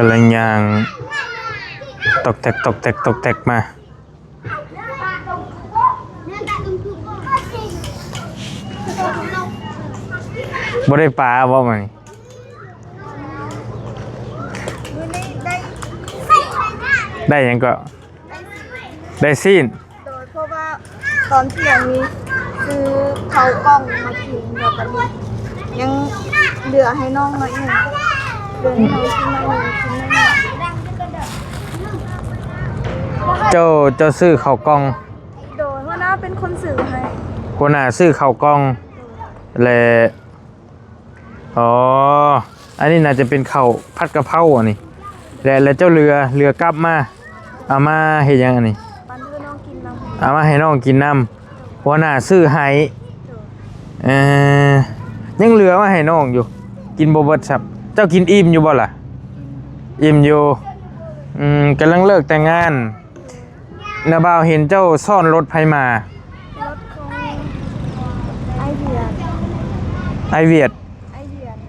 ກຳລັງຍ່າງຕອກແຕັກ ຕອກແຕັກ ຕອກແຕັກມາ. ບໍ່ໄດ້ປາບໍ່ມື້ນີ້? ໄດ້ຫຍັງເກາະ? ໄດ້ຊີ້ນ. ໂດຍ ເພາະວ່າຕອນທ່ຽງນີ້ຊື້ເຂົ້າກ່ອງມາກິນ ແລ້ວບັດນີ້ຍັງເຫຼືອໃຫ້ນ້ອງໜ້ອຍໜຶ່ງ ເຫຼືອໃຫ້ນ້ອງກິນໜ້ອຍໜຶ່ງ ກິນໜ້ອຍໜຶ່ງ. ເຈົ້າ ເຈົ້າຊື້ເຂົ້າກ່ອງ? ໂດຍ ຫົວໜ້າເປັນຄົນຊື້ໃຫ້. ຫົວໜ້າຊື້ເຂົ້າກ່ອງ ແລະ ອໍ ອັນນີ້ໜ້າຈະເປັນເຂົ້າຜັດກະເພົາອັນນີ້ ແລະ ແລະເຈົ້າເຫຼືອ ເຫຼືອກັບມາ ເອົາມາເຮັດຫຍັງອັນນີ້? ປັນໃຫ້ນ້ອງກິນນຳ. ເອົາມາໃຫ້ນ້ອງກິນນຳ ຫົວໜ້າຊື້ໃຫ້. ເອີ ຍັງເຫຼືອມາໃຫ້ນ້ອງຢູ່ ກິນບໍ່ເບິດຊ້ຳ. ເຈົ້າກິນອີ່ມຢູ່ບໍ່ລະ? ອີ່ມຢູ່. ອືມ ກຳລັງເລີກແຕ່ງງານ. ນ້າບ່າວເຫັນເຈົ້າຊ້ອນລົດໃຜມາ? ລົດຂອງອ້າຍວຽດ. ອ້າຍວຽດ? ອ້າຍວຽດ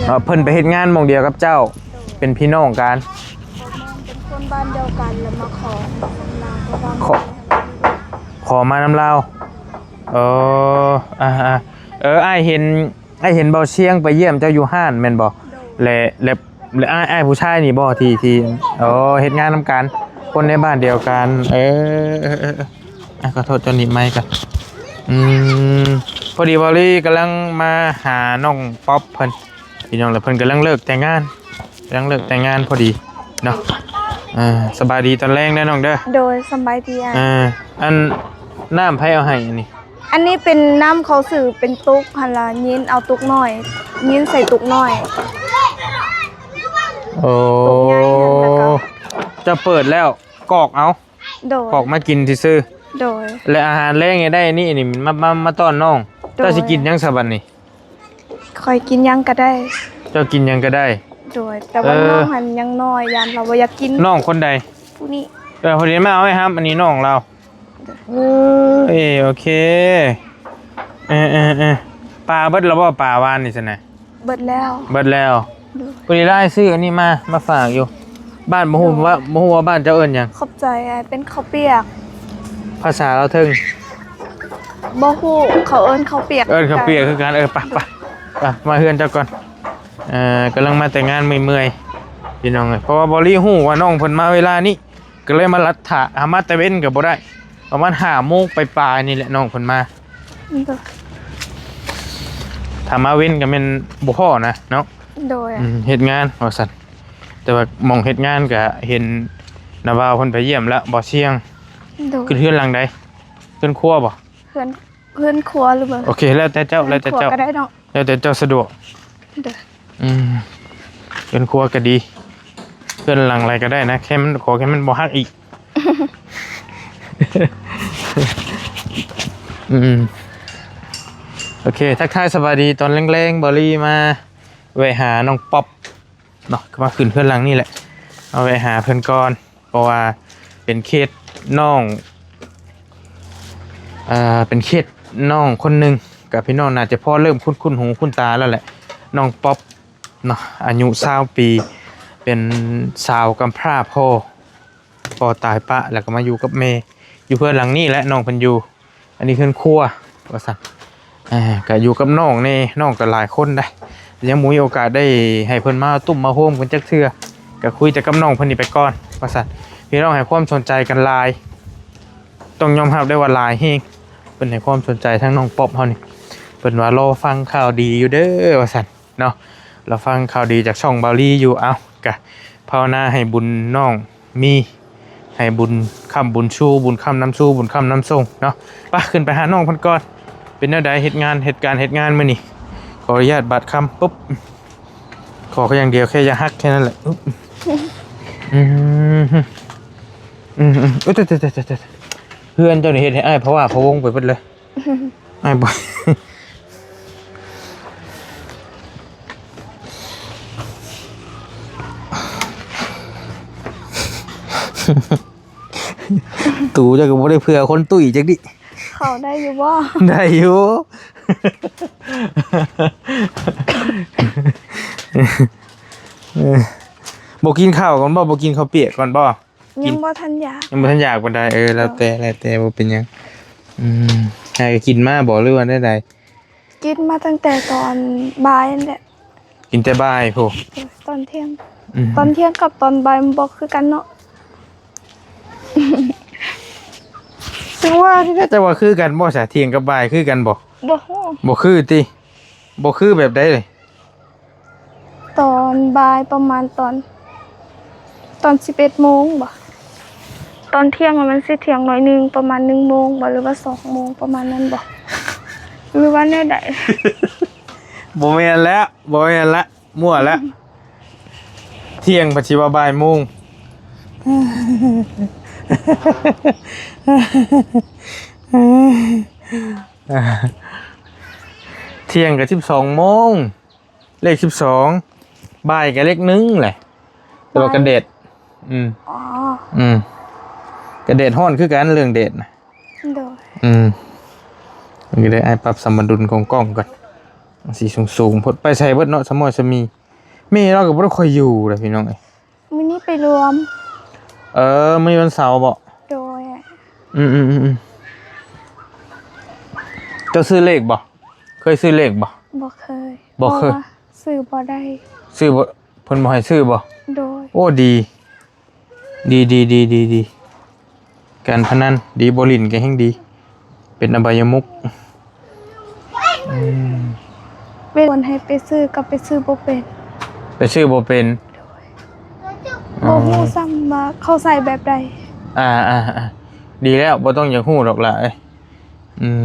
ເອີ ເພິ່ນໄປເຮັດງານໝ່ອງດຽວກັບເຈົ້າ? ໂດຍ. ເປັນພີ່ນ້ອງກັນ? ບໍ່ແມ່ນ ເປັນຄົນບ້ານດຽວກັນ ແລ້ວມາຂໍນຳລາວ ເພາະວ່າ ຂໍ ຂໍມານຳລາວ. ເອີ ອ່າໆ ເອີ ອ້າຍເຫັນ ອ້າຍເຫັນບ່າວຊຽງໄປຢ້ຽມເຈົ້າຢູ່ຮ້ານແມ່ນບໍ່? ໂດຍ. ແລະ ແລະ ແລະ ອ້າຍ ອ້າຍຜູ້ຊາຍນີ້ບໍ່ ທີ່ ທີ່ ອໍ ເຮັດງານນຳກັນ ຄົນໃນບ້ານດຽວກັນ. ເອີ ເອີ ເອີ ເອີ ອ່ະ ຂໍໂທດ ເຈົ້າໜີບໄມກ່ອນ. ອືມ ພໍດີບ່າວລີກຳລັງມາຫານ້ອງປັອບເພິ່ນ ພີ່ນ້ອງ ແລ້ວເພິ່ນກຳລັງເລີກແຕ່ງງານ ກຳລັງເລີກແຕ່ງງານພໍດີເນາະ. ອ່າ ສະບາຍດີຕອນແລງເດີນ້ອງເດີ. ໂດຍ ສະບາຍດີອ້າຍ. ອ່າ ອັນ ນ້ຳໃຜເອົາໃຫ້ອັນນີ້? ອັນນີ້ເປັນນ້ຳເຂົາຊື້ເປັນຕຸກຫັ້ນລະ ຍິນເອົາຕຸກນ້ອຍ ຍິນໃສ່ຕຸກນ້ອຍ. ໂອ້ ຕຸກໃຫຍ່ຫັ້ນລະກະ ເຈົ້າເປີດແລ້ວກອກເອົາ. ໂດຍ. ກອກມາກິນຊື່ໆ. ໂດຍ. ແລະອາຫານແລງນີ້ໄດ້ນີ້ ນີ້ມາ ມາ ມາຕ້ອນນ້ອງ. ໂດຍ. ເຈົ້າຊິກິນຫຍັງຊະບັດນີ້? ຂ້ອຍກິນຫຍັງກະໄດ້. ເຈົ້າກິນຫຍັງກະໄດ້. ໂດຍ. ແຕ່ວ່າ ເອີ ນ້ອງຫັ້ນຍັງນ້ອຍ ຢ້ານລາວບໍ່ຢາກກິນ. ນ້ອງຄົນໃດ? ຜູ້ນີ້. ເອີ ພໍດີມາເອົາໄວ້ຮັບ ອັນນີ້ນ້ອງລາວ. ເອີ ໂອເຄ. ເອີ ເອີ ເອີ ປາເບິດແລ້ວບໍ່? ປາວານນີ້ຊັ້ນນະ. ເບິດແລ້ວ. ເບິດແລ້ວ. ໂດຍ. ພໍດີລາຍຊື້ອັນນີ້ມາ ມາຝາກຢູ່. ບ້ານບໍ່ຮູ້ວ່າ ບໍ່ຮູ້ວ່າບ້ານເຈົ້າເອີ້ນຫຍັງ? ຂອບໃຈອ້າຍ. ເປັນເຂົ້າປຽກ. ພາສາລາວເທິງ? ບໍ່ຮູ້ ເຂົາເອີ້ນເຂົ້າປຽກ. ເອີ້ນເຂົ້າປຽກຄືກັນ. ເອີ ໄປ ໄປ ໄປ ມາເຮືອນເຈົ້າກ່ອນ. ເອີ ກຳລັງມາແຕ່ງງານເມື່ອຍໆ ພີ່ນ້ອງເອີຍ ເພາະວ່າບໍ່ລີຮູ້ວ່ານ້ອງເພິ່ນມາເວລານີ້ ກໍເລີຍມາລັດຖ້າ. ຫາມາແຕ່ເວັນກໍບໍ່ໄດ້ ປະມານຫ້າໂມງປາຍໆນີ້ແຫຼະ ນ້ອງເພິ່ນມາ. ໂດຍ. ຖ້າມາເວັນກໍແມ່ນບໍ່ພໍ້ນະເນາະ. ໂດຍ. ອືມ ເຮັດງານວ່າຊັ້ນ. ແຕ່ວ່າໝ່ອງເຮັດງານກໍເຫັນນ້າບ່າວເພິ່ນໄປຢ້ຽມແລ້ວ ບໍ່ສ່ຽງ. ໂດຍ. ຂຶ້ນເຮືອນຫຼັງໃດ? ເຮືອນຄົວບໍ່? ເຮືອນ ເຮືອນຄົວຫຼືບໍ່? ໂອເຄ ແລ້ວແຕ່ເຈົ້າ ແລ້ວແຕ່ເຈົ້າ ເຮືອນຄົວກໍໄດ້ເນາະ. ແລ້ວແຕ່ເຈົ້າສະດວກ. ໂດຍ. ອືມ ເຮືອນຄົວກໍດີ ເຮືອນຫຼັງໃດກໍໄດ້ນະ ແຄ່ມັນ ຂໍແຄ່ມັນບໍ່ຫັກອີກ. ອືມ ໂອເຄ ທັກທາຍສະບາຍດີຕອນແລງໆ ບ່າວລີມາແວະຫານ້ອງປັອບເນາະ ມາຂຶ້ນເຮືອນຫຼັງນີ້ແຫຼະ ມາແວະຫາເພິ່ນກ່ອນ. ເພາະວ່າເປັນເຂດນ້ອງ ເອີ ເປັນເຂດນ້ອງຄົນໜຶ່ງ ກະພີ່ນ້ອງໜ້າຈະພໍເລີ່ມຄຸ້ນໆຫູຄຸ້ນຕາແລ້ວແຫຼະ ນ້ອງປັອບເນາະ ອາຍຸຊາວປີ ເປັນສາວກຳພ້າພໍ່ ພໍ່ຕາຍປະ ແລ້ວກໍມາຢູ່ກັບແມ່ ຢູ່ເຮືອນຫຼັງນີ້ແຫຼະ ນ້ອງເພິ່ນຢູ່. ອັນນີ້ເຮືອນຄົວວ່າຊັ້ນ ເອີ ກະຢູ່ກັບນ້ອງແດ່ ນ້ອງກະຫຼາຍຄົນໄດ໋ ຍັງບໍ່ມີໂອກາດໄດ້ໃຫ້ເພິ່ນມາຕຸ້ມມາໂຮມກັນຈັກເທື່ອ ກະຄຸຍແຕ່ກັບນ້ອງເພິ່ນນີ້ໄປກ່ອນວ່າຊັ້ນ. ພີ່ນ້ອງໃຫ້ຄວາມສົນໃຈກັນຫຼາຍ ຕ້ອງຍອມຮັບໄດ້ວ່າຫຼາຍແຮງ ເພິ່ນໃຫ້ຄວາມສົນໃຈທາງນ້ອງປັອບເຮົານີ້ ເພິ່ນວ່າລໍຟັງຂ່າວດີຢູ່ເດີວ່າຊັ້ນ. ເນາະ ລາວຟັງຂ່າວດີຈາກຊ່ອງບ່າວລີຢູ່. ເອົ້າ ກະພາວະນາໃຫ້ບຸນນ້ອງມີ ໃຫ້ບຸນຄ້ຳບຸນຊູ ບຸນຄ້ຳນຳຊູ ບຸນຄ້ຳນຳສົ່ງເນາະ. ປະ ຂຶ້ນໄປຫານ້ອງເພິ່ນກ່ອນ ເປັນແນວໃດເຮັດງານ ເຮັດການເຮັດງານມື້ນີ້? ຂໍອະນຸຍາດບາດຄຳ ປຸບ ຂໍແຄ່ຢ່າງດຽວ ແຄ່ຢ່າຫັກແຄ່ນັ້ນແຫຼະ. ອືມ ອືມ ອືມ ເອີຍ ເຮືອນເຈົ້ານີ້ເຮັດໃຫ້ອ້າຍພະວາພະວົງໄປເບິດເລີຍ. ອ້າຍບໍ່ ຕູເຈົ້າກໍບໍ່ໄດ້ເຜື່ອຄົນຕຸ້ຍຈັກດິ. ເຂົ້າໄດ້ຢູ່ບໍ່? ໄດ້ຢູ່. ເອີ ບໍ່ກິນເຂົ້າກ່ອນບໍ່? ບໍ່ກິນເຂົ້າປຽກກ່ອນບໍ່? ຍັງບໍ່ທັນຢາກ ຍັງບໍ່ທັນຢາກປານໃດ. ເອີ ແລ້ວແຕ່ ແລ້ວແຕ່ ບໍ່ເປັນຫຍັງ. ອືມ ໃຫ້ກິນມາບໍ່ ຫຼືວ່າແນວໃດ? ກິນມາຕັ້ງແຕ່ຕອນບ່າຍຫັ້ນແຫຼະ. ກິນແຕ່ບ່າຍພຸ້ນ ຕອນທ່ຽງ. ອືມ ຕອນທ່ຽງກັບຕອນບ່າຍມັນບໍ່ຄືກັນເນາະ. ຈັ່ງວ່ານີ້ນະ ຈະວ່າຄືກັນບໍ່ຊະ? ທ່ຽງກັບບ່າຍຄືກັນບໍ່? ບໍ່ຮູ້ ບໍ່ຄືຕິ? ບໍ່ຄືແບບໃດເລີຍ? ຕອນບ່າຍປະມານຕອນ ຕອນສິບເອັດໂມງບໍ? ຕອນທ່ຽງມັນຊິທ່ຽງໜ້ອຍໜຶ່ງ ປະມານໜຶ່ງໂມງບໍ ຫຼືວ່າສອງໂມງ ປະມານນັ້ນບໍ ຫຼືວ່າແນວໃດ? ບໍ່ແມ່ນແລ້ວ ບໍ່ແມ່ນລະ ມົ້ວແລ້ວ. ທ່ຽງພັດຊິວ່າບ່າຍໂມງ. ທ່ຽງກໍສິບສອງໂມງ ເລກສິບສອງ ບ່າຍກໍເລກໜຶ່ງແຫຼະ ແຕ່ວ່າກໍແດດ. ອືມ ອໍ ອືມ ກໍແດດຮ້ອນຄືກັນ ເລື່ອງແດດນະ. ໂດຍ ອືມ ມັນກໍໄດ້ ອ້າຍປັບສະມະດຸນຂອງກ້ອງກ່ອນ. ມັນຊິສູງໆໂພດ ໄປໃສເບິດເນາະ ສະໝໍສະໝີ. ແມ່ລາວກໍບໍ່ໄດ້ຄ່ອຍຢູ່ແຫຼະ ພີ່ນ້ອງເອີຍ. ມື້ນີ້ໄປລວມ. ເອີ ມື້ວັນເສົາບໍ? ໂດຍ. ອືມໆໆໆ ເຈົ້າຊື້ເລກບໍ? ເຄີຍຊື້ເລກບໍ? ບໍ່ເຄີຍ ບໍ່ເຄີຍ ເພາະວ່າຊື້ບໍ່ໄດ້. ຊື້ບໍ່ ເພິ່ນບໍ່ໃຫ້ຊື້ບໍ? ໂດຍ. ໂອ້ ດີ ດີໆໆໆ ການພະນັນດີ ບໍ່ຫຼິ້ນກໍແຮ່ງດີ ເປັນອະບາຍະມຸກ. ອືມ ເວລາໃຫ້ໄປຊື້ກໍໄປຊື້ບໍ່ເປັນ ໄປຊື້ບໍ່ເປັນ. ໂດຍ. ອໍ ບໍ່ຮູ້ຊ້ຳວ່າເຂົາໃສ່ແບບໃດ. ອ່າໆໆ ດີແລ້ວ ບໍ່ຕ້ອງຢາກຮູ້ດອກຫຼ້າເອີຍ. ອືມ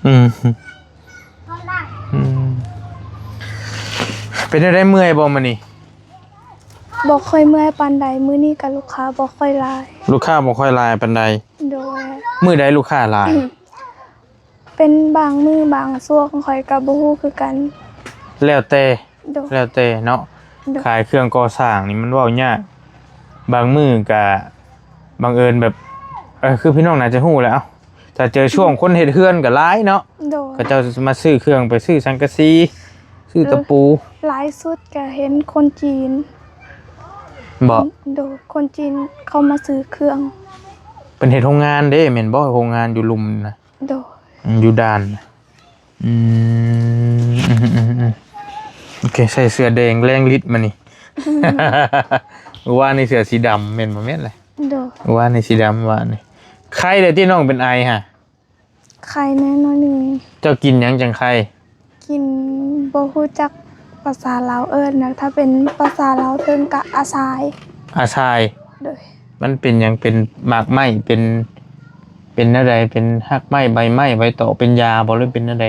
ອືມ ອືມ ເປັນແນວໃດ ເມື່ອຍບໍ່ມື້ນີ້? ບໍ່ຄ່ອຍເມື່ອຍປານໃດ ມື້ນີ້ກໍລູກຄ້າບໍ່ຄ່ອຍຫຼາຍ ລູກຄ້າບໍ່ຄ່ອຍຫຼາຍປານໃດ. ໂດຍ. ມື້ໃດລູກຄ້າຫຼາຍ? ເປັນບາງມື້ບາງຊ່ວງ ຂ້ອຍກໍບໍ່ຮູ້ຄືກັນ ແລ້ວແຕ່. ໂດຍ. ແລ້ວແຕ່ເນາະ. ໂດຍ. ຂາຍເຄື່ອງກໍ່ສ້າງນີ້ມັນເວົ້າຍາກ ບາງມື້ກະ ບັງເອີນແບບ ເອີ ຄືພີ່ນ້ອງໜ້າຈະຮູ້ແຫຼະ ເອົ້າ ຖ້າເຈີຊ່ວງຄົນເຮັດເຮືອນກໍຫຼາຍເນາະ. ໂດຍ. ເຂົາເຈົ້າມາຊື້ເຄື່ອງ ໄປຊື້ສັງກະສີ ຊື້ຕະປູ. ຫຼາຍສຸດກໍເຫັນຄົນຈີນ. ບໍ່? ໂດຍ. ຄົນຈີນເຂົາມາຊື້ເຄື່ອງ ເພິ່ນເຮັດໂຮງງານເດ້ ແມ່ນບໍ່? ໂຮງງານຢູ່ລຸ່ມນະ. ໂດຍ. ອືມ ຢູ່ດ່ານນະ. ອືມ ອືມໆໆ ໂອເຄ ໃສ່ເສື້ອແດງແລງລິດມານີ້. ມື້ວານນີ້ເສື້ອສີດຳແມ່ນບໍ່? ແມ່ນແຫຼະ. ໂດຍ. ມື້ວານນີ້ສີດຳ ວານນີ້. ໄຄແລ້ວຕິ ນ້ອງເປັນໄອຫະ? ໄຄແນ່ໜ້ອຍໜຶ່ງ. ເຈົ້າກິນຫຍັງຈັ່ງໄຄ? ກິນ ບໍ່ຮູ້ຈັກພາສາລາວເອີ້ນນະ ຖ້າເປັນພາສາລາວເທິງກະອາຊາຍ. ອາຊາຍ. ໂດຍ. ມັນເປັນຫຍັງ? ເປັນໝາກໄມ້ ເປັນ ເປັນແນວໃດ? ເປັນຮາກໄມ້ ໃບໄມ້ ໃບຕອກ ເປັນຢາບໍ່ ຫຼືເປັນແນວໃດ?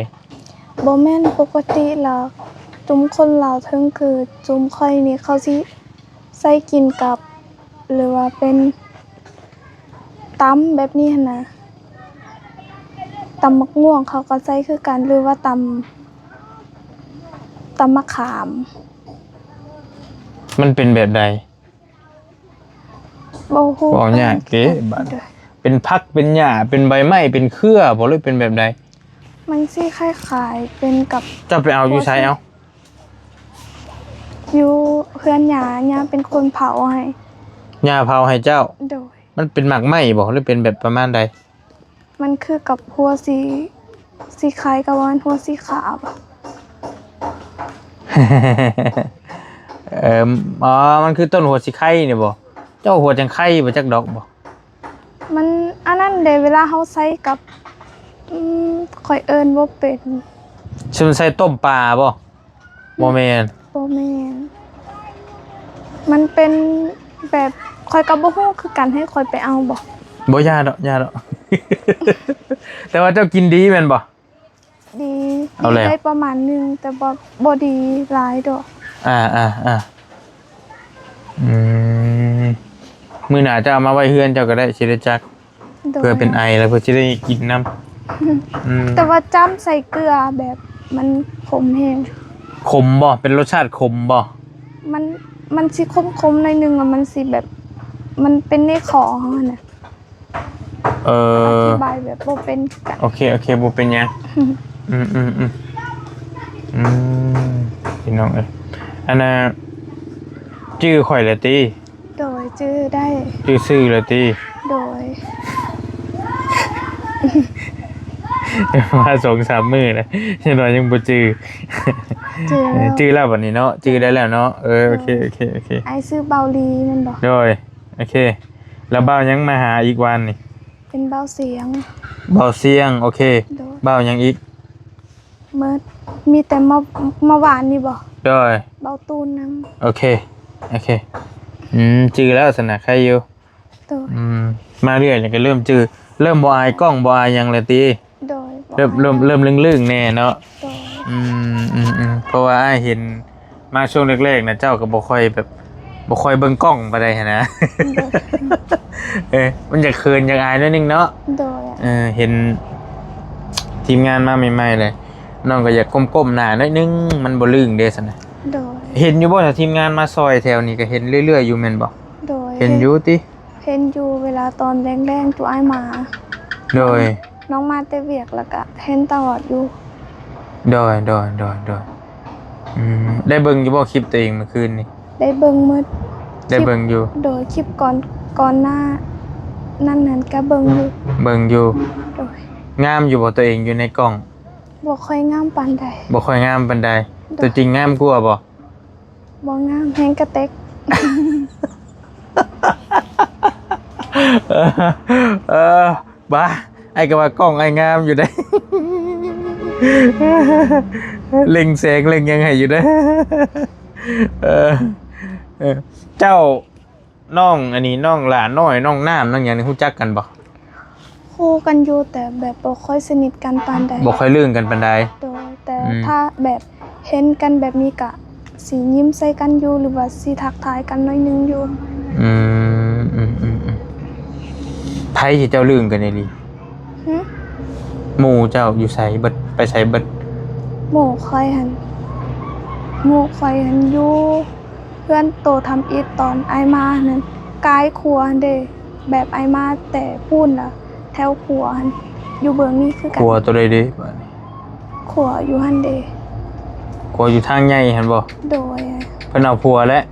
ບໍ່ແມ່ນ ປົກກະຕິແລ້ວ ຈຸມຄົນລາວເທິງຄືຈຸມຂ້ອຍນີ້ ເຂົາຊິໃສ່ກິນກັບ ຫຼືວ່າເປັນຕຳແບບນີ້ຫັ້ນນະ ຕຳໝາກມ່ວງເຂົາກໍໃສ່ຄືກັນ ຫຼືວ່າຕຳ ຕຳໝາກຂາມ. ມັນເປັນແບບໃດ? ບໍ່ຮູ້ ເວົ້າຍາກເດ້ ໂດຍ ບາດ ເປັນຜັກ ເປັນຫຍ້າ ເປັນໃບໄມ້ ເປັນເຄືອບໍ່ ຫຼືເປັນແບບໃດ? ມັນຊິຄ້າຍໆເປັນກັບ ເຈົ້າໄປເອົາຢູ່ໃສເອົາ? ຢູ່ເຮືອນຍ່າ ຍ່າເປັນຄົນເຜົາໃຫ້. ຍ່າເຜົາໃຫ້ເຈົ້າ? ໂດຍ. ມັນເປັນໝາກໄມ້ບໍ່ ຫຼືເປັນແບບປະມານໃດ? ມັນຄືກັບຫົວສີ ສີໄຄ ກໍວ່າຫົວສີຂາວ. ເອີ ອໍ ມັນຄືຕົ້ນຫົວສີໄຄນີ້ບໍ່? ເຈົ້າຫົວຈັ່ງໄຄບໍ່ ຈັກດອກບໍ່? ມັນອັນນັ້ນເດ້ ເວລາເຮົາໃສ່ກັບ ອືມ ຂ້ອຍເອີ້ນບໍ່ເປັນ. ຊິມັນໃສ່ຕົ້ມປາບໍ່? ບໍ່ແມ່ນ ບໍ່ແມ່ນ ມັນເປັນແບບ ຂ້ອຍກໍບໍ່ຮູ້ຄືກັນ ໃຫ້ຂ້ອຍໄປເອົາບໍ່? ບໍ່ ຢ່າດອກ ຢ່າດອກ ແຕ່ວ່າເຈົ້າກິນດີແມ່ນບໍ່? ດີ ເອົາແລ້ວ ດີໄດ້ປະມານໜຶ່ງ ແຕ່ບໍ່ ບໍ່ດີຫຼາຍດອກ. ອ່າໆໆ ອືມ ມື້ໜ້າເຈົ້າເອົາມາໄວ້ເຮືອນເຈົ້າກໍໄດ້ ຊິໄດ້ຈັກ. ໂດຍ ເພື່ອເປັນໄອ ແລ້ວເພື່ອຊິໄດ້ກິນນຳ. ອືມ ແຕ່ວ່າຈ້ຳໃສ່ເກືອແບບມັນຂົມແຮງ. ຂົມບໍ່? ເປັນລົດຊາດຂົມບໍ່? ມັນ ມັນຊິຂົມໆໜ້ອຍໜຶ່ງ ແລ້ວມັນຊິແບບ ມັນເປັນໃນຄໍເຮົາຫັ້ນນະ. ເອີ ອະທິບາຍແບບບໍ່ເປັນກັນ. ໂອເຄ ໂອເຄ ບໍ່ເປັນຫຍັງ. ອືມ ອືມ ອືມ ອືມ ອືມ ພີ່ນ້ອງເອີຍ. ອັນນ່າ ຈື່ຂ້ອຍແລ້ວຕິ? ໂດຍ ຈື່ໄດ້. ຈື່ຊື່ແລ້ວຕິ? ໂດຍ. ມາສອງສາມມື້ແລ້ວ ຍັງວ່າຍັງບໍ່ຈື່. ຈື່ແລ້ວ ເອີ ຈື່ແລ້ວບັດນີ້ເນາະ ຈື່ໄດ້ແລ້ວເນາະ. ເອີ ໂດຍ ໂອເຄ ໂອເຄ ໂອເຄ. ອ້າຍຊື່ເບົາລີແມ່ນບໍ່? ໂດຍ ໂອເຄ. ແລ້ວເບົາຫຍັງມາຫາອີກວານນີ້? ເປັນເບົາສຽງ. ເບົາສຽງ ໂອເຄ. ໂດຍ. ເບົາຫຍັງອີກ? ໝົດ ມີແຕ່ມາ ມາວານນີ້ບໍ່? ໂດຍ. ເບົາຕູນນຳ. ໂອເຄ ໂອເຄ. ອືມ ຈື່ແລ້ວຊັ້ນນະ ໄຄຢູ່. ໂດຍ. ອືມ ມາເລື້ອຍແລ້ວກໍເລີ່ມຈື່ ເລີ່ມບໍ່ອາຍກ້ອງ ບໍ່ອາຍຫຍັງແລ້ວຕິ? ໂດຍ. ເລີ່ມ ເລີ່ມ ເລີ່ມລຶ້ງໆແດ່ເນາະ. ໂດຍ. ອືມ ອືມ ອືມ ເພາະວ່າອ້າຍເຫັນ ມາຊ່ວງແລກໆນະ ເຈົ້າກໍບໍ່ຄ່ອຍແບບ ບໍ່ຄ່ອຍເບິ່ງກ້ອງປານໃດຫັ້ນນະ. ໂດຍ. ເອີ ມັນຢາກເຂີນຢາກອາຍໜ້ອຍໜຶ່ງເນາະ. ໂດຍ. ເອີ ເຫັນທີມງານມາໃໝ່ໆເລີຍ ນ້ອງກໍຢາກກົ້ມໆໜ້າໜ້ອຍໜຶ່ງ ມັນບໍ່ລຶ້ງເດ້ຊັ້ນນະ. ໂດຍ. ເຫັນຢູ່ບໍ່ ຖ້າທີມງານມາຊ່ອຍແຖວນີ້ ກໍເຫັນເລື້ອຍໆຢູ່ແມ່ນບໍ່? ໂດຍ. ເຫັນຢູ່ຕິ? ເຫັນຢູ່ເວລາຕອນແລງໆ ຈຸອ້າຍມາ. ໂດຍ. ນ້ອງມາແຕ່ວຽກ ແລ້ວກະເຫັນຕະຫຼອດຢູ່. ໂດຍ ໂດຍ ໂດຍ ໂດຍ. ອືມ ໄດ້ເບິ່ງຢູ່ບໍ່ຄລິບຕົວເອງມື້ຄືນນີ້? ໄດ້ເບິ່ງໝົດ. ໄດ້ເບິ່ງຢູ່. ໂດຍ. ຄລິບກ່ອນ ກ່ອນໜ້ານັ້ນນັ້ນກະເບິ່ງຢູ່. ເບິ່ງຢູ່. ໂດຍ. ງາມຢູ່ບໍ່ຕົວເອງຢູ່ໃນກ້ອງ? ບໍ່ຄ່ອຍງາມປານໃດ. ບໍ່ຄ່ອຍງາມປານໃດ. ໂດຍ. ຕົວຈິງງາມກວ່າບໍ່? ບໍ່ງາມ ແຮງກະເຕັກ. ເອີ ເອີ ບ້າ ອ້າຍກໍວ່າກ້ອງອ້າຍງາມຢູ່ເດ້ ເລັ່ງແສງເລັ່ງຫຍັງໃຫ້ຢູ່ເດ້. ເອີ ເອີ ເຈົ້າ ນ້ອງອັນນີ້ ນ້ອງຫຼ້ານ້ອຍ ນ້ອງນ້ຳ ນ້ອງຫຍັງນີ້ ຮູ້ຈັກກັນບໍ່? ຮູ້ກັນຢູ່ ແຕ່ແບບບໍ່ຄ່ອຍສະໜິດກັນປານໃດ. ບໍ່ຄ່ອຍລຶ້ງກັນປານໃດ. ໂດຍ. ແຕ່ ອືມ ຖ້າແບບເຫັນກັນແບບນີ້ກະຊິຍິ້ມໃສ່ກັນຢູ່ ຫຼືວ່າຊິທັກທາຍກັນໜ້ອຍໜຶ່ງຢູ່. ອືມ ອືມ ອືມ ອືມ. ໃຜທີ່ເຈົ້າລຶ້ງກັນອີ່ຫຼີ? ຫຶ? ໝູ່ເຈົ້າຢູ່ໃສເບິດ? ໄປໃສເບິດ? ໝູ່ຂ້ອຍຫັ້ນ ໝູ່ຂ້ອຍຫັ້ນຢູ່ ເຮືອນໂຕທຳອິດ ຕອນອ້າຍມາຫັ້ນ ກາຍຂົວຫັ້ນເດ້ ແບບອ້າຍມາແຕ່ພຸ້ນລະ ແຖວຂົວຫັ້ນ ຢູ່ເບື້ອງນີ້ຄືກັນ. ຂົວໂຕໃດເດ້ບາດນີ້? ຂົວຢູ່ຫັ້ນເດ້. ຂົວຢູ່ທາງໃຫຍ່ຫັ້ນບໍ່? ໂດຍ. ເພິ່ນເອົາຜົວແລ້ວ?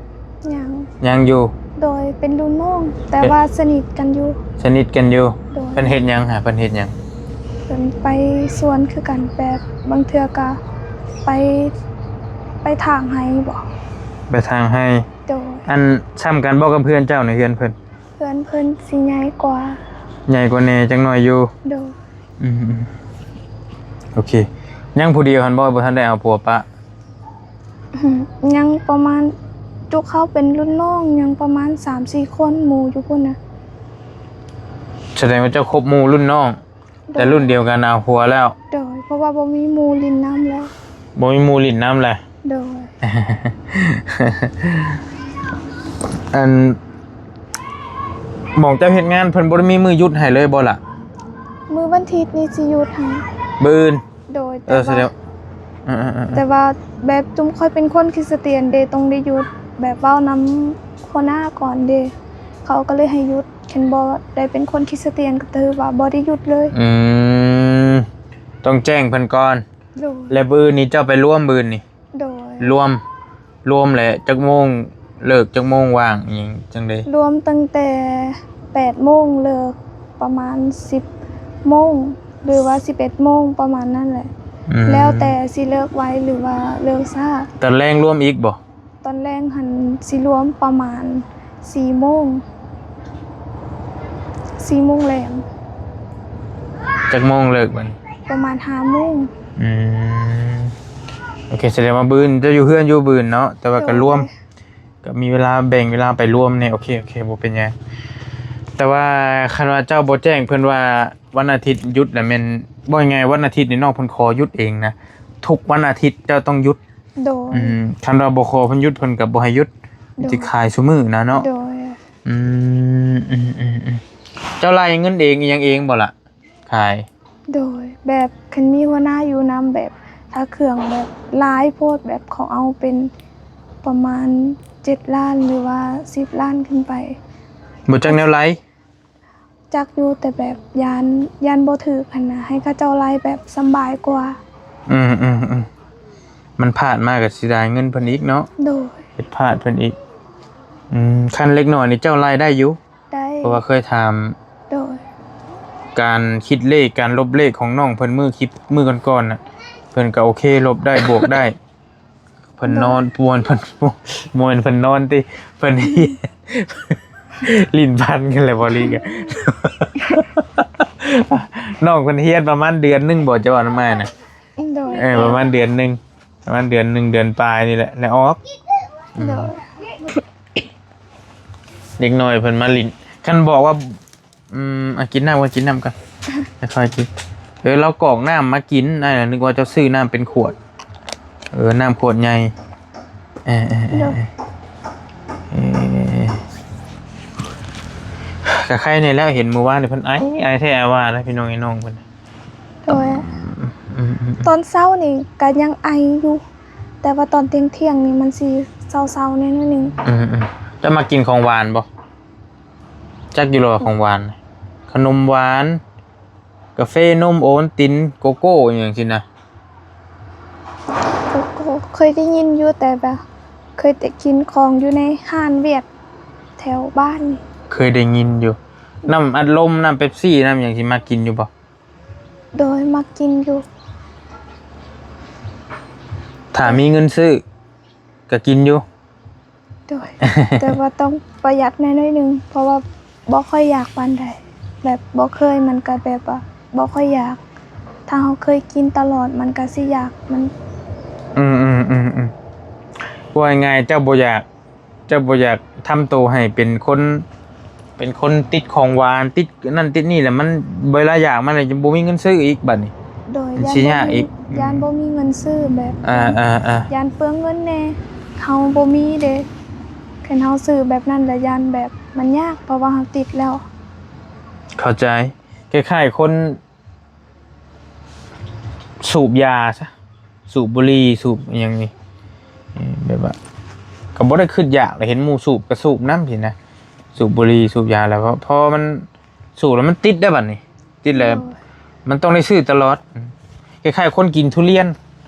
ຍັງ. ຍັງຢູ່? ໂດຍ. ເປັນລຸ້ນນ້ອງ ແຕ່ວ່າສະໜິດກັນຢູ່. ສະໜິດກັນຢູ່. ໂດຍ. ເພິ່ນເຮັດຫຍັງຫາ? ເພິ່ນເຮັດຫຍັງ? ເພິ່ນໄປສວນຄືກັນ ແບບບາງເທື່ອກະໄປ ໄປຖາງໄຮ່ບໍ? ໄປຖາງໄຮ່. ໂດຍ. ອັນ ສ່ຳກັນບໍ່ກັບເພື່ອນເຈົ້າໃນເຮືອນເພິ່ນ? ເພື່ອນເພິ່ນຊິໃຫຍ່ກວ່າ. ໃຫຍ່ກວ່າແດ່ຈັກໜ້ອຍຢູ່. ໂດຍ. ອືມ ໂອເຄ. ຍັງຜູ້ດຽວຫັ້ນບໍ່? ບໍ່ທັນໄດ້ເອົາຜົວປະ? ຍັງປະມານ ຈຸເຂົາເປັນລຸ້ນນ້ອງ ຍັງປະມານສາມສີ່ຄົນ ໝູ່ຢູ່ພຸ້ນນະ. ສະແດງວ່າເຈົ້າຄົບໝູ່ລຸ້ນນ້ອງ ແຕ່ລຸ້ນດຽວກັນເອົາຜົວແລ້ວ. ໂດຍ. ເພາະວ່າບໍ່ມີໝູ່ຫຼິ້ນນຳແລ້ວ. ບໍ່ມີໝູ່ຫຼິ້ນນຳແລ້ວ. ໂດຍ. ອັນ ໝ່ອງເຈົ້າເຮັດງານ ເພິ່ນບໍ່ໄດ້ມີມື້ຢຸດໃຫ້ເລີຍບໍ່ລະ? ມື້ວັນທິດນີ້ຊິຢຸດໃຫ້. ມື້ອື່ນ? ໂດຍ. ເອີ ແຕ່ວ່າ ສະແດງ ເອີໆໆໆ ແຕ່ວ່າແບບຈຸມຂ້ອຍເປັນຄົນຄຣິສຕຽນເດ ຕ້ອງໄດ້ຢຸດ ແບບເວົ້ານຳຫົວໜ້າກ່ອນເດ ເຂົາກໍເລີຍໃຫ້ຢຸດ. ຄັນບໍ່ໄດ້ເປັນຄົນຄຣິສຕຽນກໍຖືວ່າບໍ່ໄດ້ຢຸດເລີຍ. ອືມ ຕ້ອງແຈ້ງເພິ່ນກ່ອນ. ໂດຍ. ແລ້ວມື້ອື່ນນີ້ເຈົ້າໄປລວມມື້ອື່ນນີ້? ໂດຍ. ລວມ ລວມແລ້ວຈັກໂມງເລີກ ຈັກໂມງວ່າງ ອີຫຍັງຈັ່ງໃດ? ລວມຕັ້ງແຕ່ແປດໂມງ ເລີກປະມານສິບໂມງ ຫຼືວ່າສິບເອັດໂມງ ປະມານນັ້ນແຫຼະ. ອືມ ແລ້ວແຕ່ຊິເລີກໄວ ຫຼືວ່າເລີກຊ້າ. ຕອນແລງລວມອີກບໍ່? ຕອນແລງຫັ້ນຊິລວມປະມານສີ່ໂມງ ສີ່ໂມງແລງ. ຈັກໂມງເລີກບັດນີ້? ປະມານຫ້າໂມງ. ອືມ ໂອເຄ ສະແດງວ່າມື້ອື່ນເຈົ້າຢູ່ເຮືອນຢູ່ມື້ອື່ນເນາະ ແຕ່ວ່າກໍລວມ. ໂດຍ. ກໍມີເວລາ ແບ່ງເວລາໄປລວມແດ່. ໂອເຄ ໂອເຄ ບໍ່ເປັນຫຍັງ. ແຕ່ວ່າຄັນວ່າເຈົ້າບໍ່ແຈ້ງເພິ່ນວ່າວັນອາທິດຢຸດນະ ແມ່ນ ເວົ້າງ່າຍໆ ວັນອາທິດນີ້ນ້ອງເພິ່ນຂໍຢຸດເອງນະ. ທຸກວັນອາທິດເຈົ້າຕ້ອງຢຸດ. ໂດຍ. ອືມ ຄັນວ່າບໍ່ຂໍເພິ່ນຢຸດ ເພິ່ນກໍບໍ່ໃຫ້ຢຸດ. ໂດຍ. ຊິຂາຍຊຸມື້ນະເນາະ. ໂດຍ. ອືມ ອືມໆໆ ເຈົ້າໄລ່ເງິນເອງອີຫຍັງເອງບໍ່ລະ? ຂາຍ. ໂດຍ. ແບບຄັນມີຫົວໜ້າຢູ່ນຳ ແບບຖ້າເຄື່ອງແບບຫຼາຍໂພດ ແບບເຂົາເອົາເປັນປະມານເຈັດລ້ານ ຫຼືວ່າສິບລ້ານຂຶ້ນໄປ. ບໍ່ຈັກແນວໄລ່? ຈັກຢູ່ ແຕ່ແບບຢ້ານ ຢ້ານບໍ່ຖືກຫັ້ນນະ ໃຫ້ເຂົາເຈົ້າໄລ່ແບບສຳບາຍກວ່າ. ອືມ ມັນພາດມາກໍເສຍດາຍເງິນເພິ່ນອີກເນາະ. ໂດຍ. ເຮັດພາດເພິ່ນອີກ. ອືມ ຄັນເລັກນ້ອຍນີ້ເຈົ້າລາຍໄດ້ຢູ່? ໄດ້. ເພາະວ່າເຄີຍຖາມ. ໂດຍ. ການຄິດເລກ ການລົບເລກຂອງນ້ອງເພິ່ນມື້ຄລິບມື້ກ່ອນໆນະ ເພິ່ນກໍໂອເຄ ລົບໄດ້ ບວກໄດ້. ເພິ່ນນອນ ໂດຍ ມ່ວນ ເພິ່ນ ມ່ວນ ເພິ່ນນອນຕິ ເພິ່ນ ຫຼິ້ນພັນກັນແຫຼະ ບໍ່ລີກະ ນ້ອງເພິ່ນຮຽນປະມານເດືອນໜຶ່ງບໍ່ ເຈົ້າວ່ານຳອ້າຍນະ? ໂດຍ. ເອີ ປະມານເດືອນໜຶ່ງ ປະມານເດືອນໜຶ່ງ ເດືອນປາຍນີ້ແຫຼະ ແລ້ວອອກ. ໂດຍ. ເດັກນ້ອຍເພິ່ນມາຫຼິ້ນ ຄັນບອກວ່າ ອືມ ອ່ະ ກິນນ້ຳກ່ອນ ກິນນ້ຳກ່ອນ ຄ່ອຍໆກິນ. ເອີ ລາວກອກນ້ຳມາກິນ ອ້າຍລະນຶກວ່າເຈົ້າຊື້ນ້ຳເປັນຂວດ. ເອີ ນ້ຳຂວດໃຫຍ່. ເອີ ເອີ ເອີ ໂດຍ ເອີ ເອີ ກໍໄຄແດ່ແລ້ວ ເຫັນມື້ວານນີ້ເພິ່ນໄອ ໄອແທ້ ອາວ່ານະ ພີ່ນ້ອງ ໄອ້ນ້ອງເພິ່ນ. ໂດຍ. ອືມ ອືມ ອືມ ຕອນເຊົ້ານີ້ກໍຍັງໄອຢູ່ ແຕ່ວ່າຕອນທ່ຽງໆນີ້ມັນຊິເຊົາໆແດ່ໜ້ອຍໜຶ່ງ. ອືມ ອືມ ເຈົ້າມັກກິນຂອງຫວານບໍ່? ຈັກຢູ່ແລ້ວວ່າຂອງຫວານ ຂະໜົມຫວານ ກາເຟ ນົມ ໂອວັນຕິນ ໂກໂກ້ ອີ່ຫຍັງຊີ້ນະ. ໂກໂກ້ ເຄີຍໄດ້ຍິນຢູ່ ແຕ່ແບບເຄີຍແຕ່ກິນຂອງຢູ່ໃນຮ້ານຫວຽດແຖວບ້ານ. ເຄີຍໄດ້ຍິນຢູ່. ນ້ຳອັດລົມ ນ້ຳເປັບຊີ ນ້ຳຫຍັງ ຊິມັກກິນຢູ່ບໍ່? ໂດຍ ມັກກິນຢູ່. ຖ້າມີເງິນຊື້ ກໍກິນຢູ່. ໂດຍ ແຕ່ວ່າຕ້ອງປະຢັດແດ່ໜ້ອຍໜຶ່ງ ເພາະວ່າບໍ່ຄ່ອຍຢາກປານໃດ ແບບບໍ່ເຄີຍ ມັນກໍແບບວ່າບໍ່ຄ່ອຍຢາກ. ຖ້າເຮົາເຄີຍກິນຕະຫຼອດ ມັນກໍຊິຢາກ ມັນ. ອືມໆໆໆ ເວົ້າງ່າຍໆ ເຈົ້າບໍ່ຢາກ ເຈົ້າບໍ່ຢາກທຳໂຕໃຫ້ເປັນຄົນ ເປັນຄົນຕິດຂອງຫວານ ຕິດນັ້ນຕິດນີ້ ແລ້ວມັນ ເວລາຢາກມາແລ້ວຈະບໍ່ມີເງິນຊື້ອີກບາດນີ້. ໂດຍ ມັນຊິຍາກອີກ. ຢ້ານບໍ່ມີເງິນຊື້ແບບ. ອ່າໆໆ ຢ້ານເປືອງເງິນແດ່ ເຮົາບໍ່ມີເດ້. ຄັນເຮົາຊື້ແບບນັ້ນລະຢ້ານແບບມັນຍາກ ເພາະວ່າເຮົາຕິດແລ້ວ. ເຂົ້າໃຈ. ຄ້າຍໆຄົນ ສູບຢາຊະ ສູບບຸຫຼີ່ ສູບອີ່ຫຍັງນີ້ ເອີ ແບບວ່າກໍບໍ່ໄດ້ຄິດຢາກ ແລ້ວເຫັນໝູ່ສູບກໍສູບນຳຊີ້ນະ ສູບບຸຫຼີ່ ສູບຢາ ແລ້ວພໍມັນສູບແລ້ວມັນຕິດໄດ໋ບາດນີ້ ຕິດແລ້ວ. ໂດຍ. ມັນຕ້ອງໄດ້ຊື້ຕະຫຼອດ ອືມ ຄ້າຍໆຄົນກິນທຸລຽນ.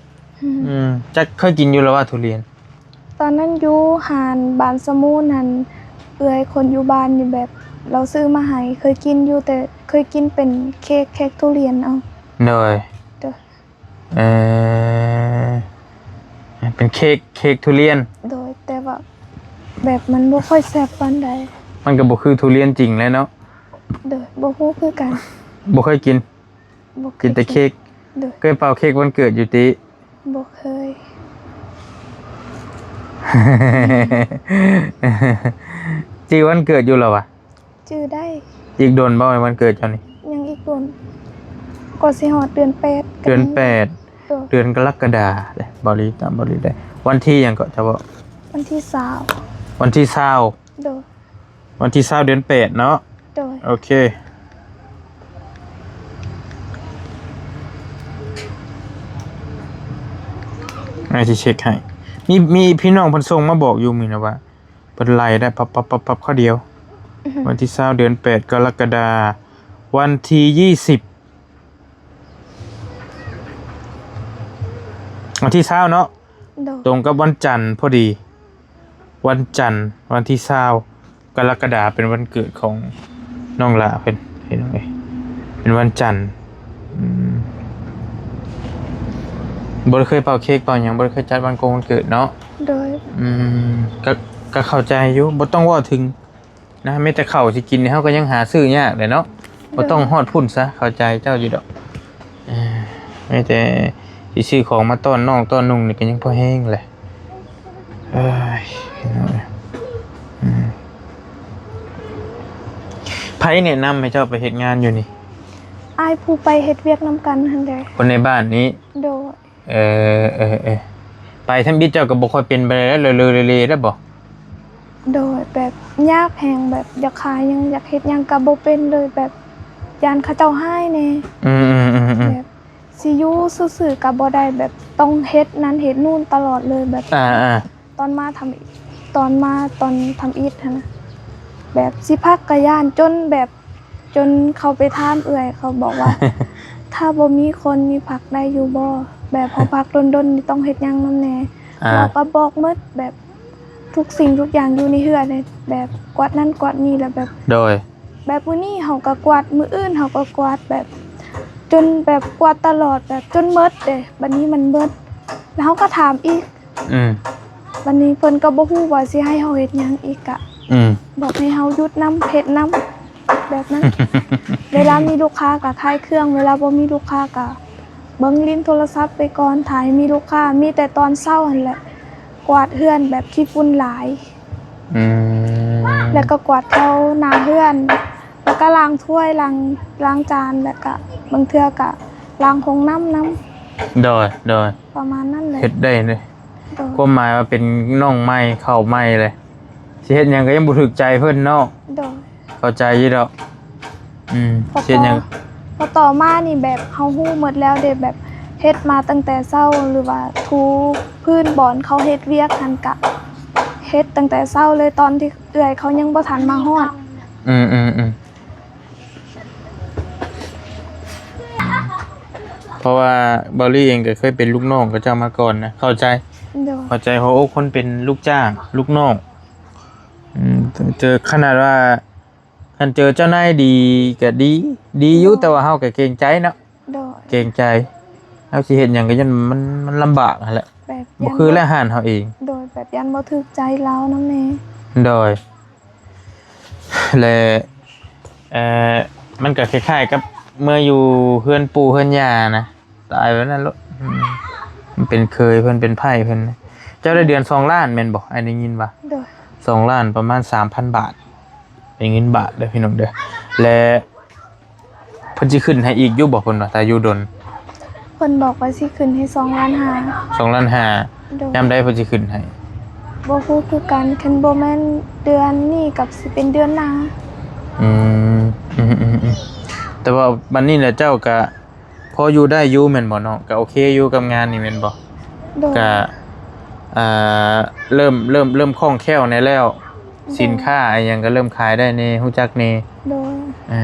ອືມ ອືມ ຈັກເຄີຍກິນຢູ່ລະວ່າທຸລຽນ? ຕອນນັ້ນຢູ່ຮ້ານບານສະໝູນຫັ້ນ ເອື້ອຍຄົນຢູ່ບ້ານນີ້ແບບລາວຊື້ມາໃຫ້ ເຄີຍກິນຢູ່ ແຕ່ເຄີຍກິນເປັນເຄ້ກ ເຄ້ກທຸລຽນເອົາ. ໂດຍ ໂດຍ. ເອີ ເປັນເຄ້ກ ເຄ້ກທຸລຽນ. ໂດຍ ແຕ່ວ່າແບບມັນບໍ່ຄ່ອຍແຊບປານໃດ. ມັນກໍບໍ່ຄືທຸລຽນຈິງແຫຼະເນາະ. ໂດຍ ບໍ່ຮູ້ຄືກັນ. ບໍ່ເຄີຍກິນ? ບໍ່ເຄີຍກິນແຕ່ເຄ້ກ. ໂດຍ. ເຄີຍເປົ່າເຄ້ກວັນເກີດຢູ່ຕິ? ບໍ່ເຄີຍ. ຈື່ວັນເກີດຢູ່ລະວະ? ຈື່ໄດ້. ອີກດົນບໍ່ວັນເກີດເຈົ້ານີ້? ຍັງອີກດົນ ກວ່າຊິຮອດເດືອນແປດ. ເດືອນແປດ. ໂດຍ. ເດືອນກໍລະກະດາເດ້ ບໍ່ລີຕາມບໍ່ລີໄດ້. ວັນທີຫຍັງເກາະ ເຈົ້າເວົ້າ? ວັນທີຊາວ. ວັນທີຊາວ. ໂດຍ. ວັນທີຊາວເດືອນແປດເນາະ. ໂດຍ. ໂອເຄ ອ້າຍຊິເຊັກໃຫ້. ມີ ມີພີ່ນ້ອງເພິ່ນສົ່ງມາບອກຢູ່ມື້ນະວ່າ ເພິ່ນໄລ່ໄດ້ປັບໆໆໆ ຄາວດຽວ. ອືຮຶ. ວັນທີຊາວເດືອນແປດ ກໍລະກະດາ ວັນທີຍີ່ສິບ ວັນທີຊາວເນາະ. ໂດຍ. ຕົງກັບວັນຈັນພໍດີ ວັນຈັນ ວັນທີຊາວ ກໍລະກະດາ ເປັນວັນເກີດຂອງນ້ອງຫຼ້າເພິ່ນ ພີ່ນ້ອງເອີຍ ເປັນວັນຈັນ. ອືມ ບໍ່ໄດ້ເຄີຍເປົ່າເຄ້ກເປົ່າຫຍັງ ບໍ່ໄດ້ເຄີຍຈັດວັນກົງວັນເກີດເນາະ. ໂດຍ. ອືມ ກໍ ກໍເຂົ້າໃຈຢູ່ ບໍ່ຕ້ອງເວົ້າເຖິງ ນະ ມີແຕ່ເຂົ້າຊິກິນ ເຮົາກໍຍັງຫາຊື້ຍາກເດ້ເນາະ. ໂດຍ. ບໍ່ຕ້ອງຮອດພຸ້ນຊະ ເຂົ້າໃຈເຈົ້າຢູ່ດອກ. ເອີ ມີແຕ່ຊິຊື້ຂອງມາຕ້ອນນ້ອງຕ້ອນນຸ່ງນີ້ກໍຍັງພໍແຮງແຫຼະ. ເອີຍ ອືມ ໃຜແນະນຳໃຫ້ເຈົ້າໄປເຮັດງານຢູ່ນີ້? ອ້າຍຜູ້ໄປເຮັດວຽກນຳກັນຫັ້ນແຫຼະ. ຄົນໃນບ້ານນີ້? ໂດຍ. ເອີ ເອີ ເອີ ໄປທຳອິດເຈົ້າກໍບໍ່ຄ່ອຍເປັນປານໃດ ເລີໆເລໆໄດ້ບໍ່? ໂດຍ ແບບຍາກແຮງ ແບບຢາກຂາຍຫຍັງ ຢາກເຮັດຫຍັງກໍບໍ່ເປັນເລີຍ ແບບຢ້ານເຂົາເຈົ້າຮ້າຍແດ່. ອືມໆໆໆ ແບບຊິຢູ່ຊື່ໆກໍບໍ່ໄດ້ ແບບຕ້ອງເຮັດນັ້ນເຮັດນູ້ນຕະຫຼອດເລີຍ ແບບ ອ່າໆ ຕອນມາທຳ ຕອນມາຕອນທຳອິດຫັ້ນນະ ແບບຊິພັກກໍຢ້ານ ຈົນແບບ ຈົນເຂົາໄປຖາມເອື້ອຍ ເຂົາບອກວ່າ ຖ້າບໍ່ມີຄົນນີ້ພັກໄດ້ຢູ່ບໍ່? ແບບເຮົາພັກດົນໆນີ້ຕ້ອງເຮັດຫຍັງນຳແດ່ ອ່າ ເຮົາກໍບອກໝົດ ແບບທຸກສິ່ງທຸກຢ່າງຢູ່ໃນເຮືອນ ແບບກວາດນັ້ນກວາດນີ້ ແລ້ວແບບ ໂດຍ ແບບມື້ນີ້ເຮົາກໍກວາດ ມື້ອື່ນເຮົາກໍກວາດ ແບບຈົນແບບກວາດຕະຫຼອດ ແບບຈົນໝົດເດ້ ບັດນີ້ມັນໝົດ ແລ້ວເຮົາກໍຖາມອີກ ອືມ ບັດນີ້ເພິ່ນກໍບໍ່ຮູ້ວ່າຊິໃຫ້ເຮົາເຮັດຫຍັງອີກ ກະ ອືມ ບອກໃຫ້ເຮົາຢຸດນຳ ເຮັດນຳ ແບບນັ້ນ ເວລາມີລູກຄ້າກໍຂາຍເຄື່ອງ ເວລາບໍ່ມີລູກຄ້າກໍເບິ່ງຫຼິ້ນໂທລະສັບໄປກ່ອນ ຖ້າໃຫ້ມີລູກຄ້າ ມີແຕ່ຕອນເຊົ້າຫັ້ນແຫຼະ ກວາດເຮືອນແບບຂີ້ຝຸ່ນຫຼາຍ ອືມ ແລ້ວກໍກວາດແຖວໜ້າເຮືອນ ແລ້ວກໍລ້າງຖ້ວຍ ລ້າງ ລ້າງຈານ ແລ້ວກໍບາງເທື່ອກໍລ້າງຫ້ອງນ້ຳນຳ ໂດຍ ໂດຍ ປະມານນັ້ນແຫຼະ ເຮັດໄດ້ເດ້ ໂດຍ ຄວາມໝາຍວ່າເປັນນ້ອງໃໝ່ ເຂົ້າໃໝ່ເລີຍ ຊິເຮັດຫຍັງກໍຍັງບໍ່ຖືກໃຈເພິ່ນເນາະ ໂດຍ ເຂົ້າໃຈຢູ່ດອກ ອືມ ເຮັດຫຍັງ ພໍຕໍ່ມານີ້ແບບເຮົາຮູ້ໝົດແລ້ວເດ້ ແບບເຮັດມາຕັ້ງແຕ່ເຊົ້າ ຫຼືວ່າຖູພື້ນບ່ອນເຂົາເຮັດວຽກຫັ້ນ ກະເຮັດຕັ້ງແຕ່ເຊົ້າເລີຍ ຕອນທີ່ເອື້ອຍເຂົາຍັງບໍ່ທັນມາຮອດ ອືມໆໆ ເພາະວ່າບາວລີເອງກໍເຄີຍເປັນລູກນ້ອງເຂົາເຈົ້າມາກ່ອນນະ ເຂົ້າໃຈ ໂດຍ ເຂົ້າໃຈຫົວອົກຄົນເປັນລູກຈ້າງ ລູກນ້ອງ ອືມ ເຈີ ຂະໜາດວ່າ ຄັນເຈີເຈົ້ານາຍດີກໍດີ ດີຢູ່ ໂດຍ ແຕ່ວ່າເຮົາກໍເກງໃຈເນາະ ໂດຍ ເກງໃຈ ເຮົາຊິເຮັດຫຍັງກໍຢ້ານມັນ ມັນລຳບາກຫັ້ນແຫຼະ ແບບ ບໍ່ຄືແລ້ວຮ້ານເຮົາເອງ ໂດຍ ແບບຢ້ານບໍ່ຖືກໃຈລາວນຳແດ່ ໂດຍ ແລະ ເອີ ມັນກໍຄ້າຍໆກັບເມືອຢູ່ເຮືອນປູ່ເຮືອນຍ່ານະ ຕາຍແບບນັ້ນໂລດ ອືມ ມັນເປັນເຂີຍເພິ່ນ ເປັນໃພ້ເພິ່ນ ເຈົ້າໄດ້ເດືອນສອງລ້ານແມ່ນບໍ່? ອ້າຍໄດ້ຍິນວ່າ ໂດຍ ສອງລ້ານປະມານສາມພັນບາດ ເປັນເງິນບາດເດີພີ່ນ້ອງເດີ ແລະ ເພິ່ນຊິຂຶ້ນໃຫ້ອີກຢູ່ບໍ່ ເພິ່ນວ່າ ຖ້າຢູ່ດົນ? ເພິ່ນບອກວ່າຊິຂຶ້ນໃຫ້ສອງລ້ານຫ້າ ສອງລ້ານຫ້າ ໂດຍ ຍາມໃດເພິ່ນຊິຂຶ້ນໃຫ້? ບໍ່ຮູ້ຄືກັນ ຄັນບໍ່ແມ່ນເດືອນນີ້ກໍຊິເປັນເດືອນໜ້າ ອືມ ອືມໆໆ ແຕ່ວ່າບັດນີ້ນະ ເຈົ້າກະ ພໍຢູ່ໄດ້ຢູ່ແມ່ນບໍ່ນ້ອງ? ກໍໂອເຄຢູ່ກັບງານນີ້ແມ່ນບໍ່? ໂດຍ ກະ ອ່າ ເລີ່ມ ເລີ່ມ ເລີ່ມຄ່ອງແຄ້ວແດ່ແລ້ວ ໂດຍ ສິນຄ້າອີ່ຫຍັງກໍເລີ່ມຂາຍໄດ້ແດ່ ຮູ້ຈັກແດ່ ໂດຍ ເອີ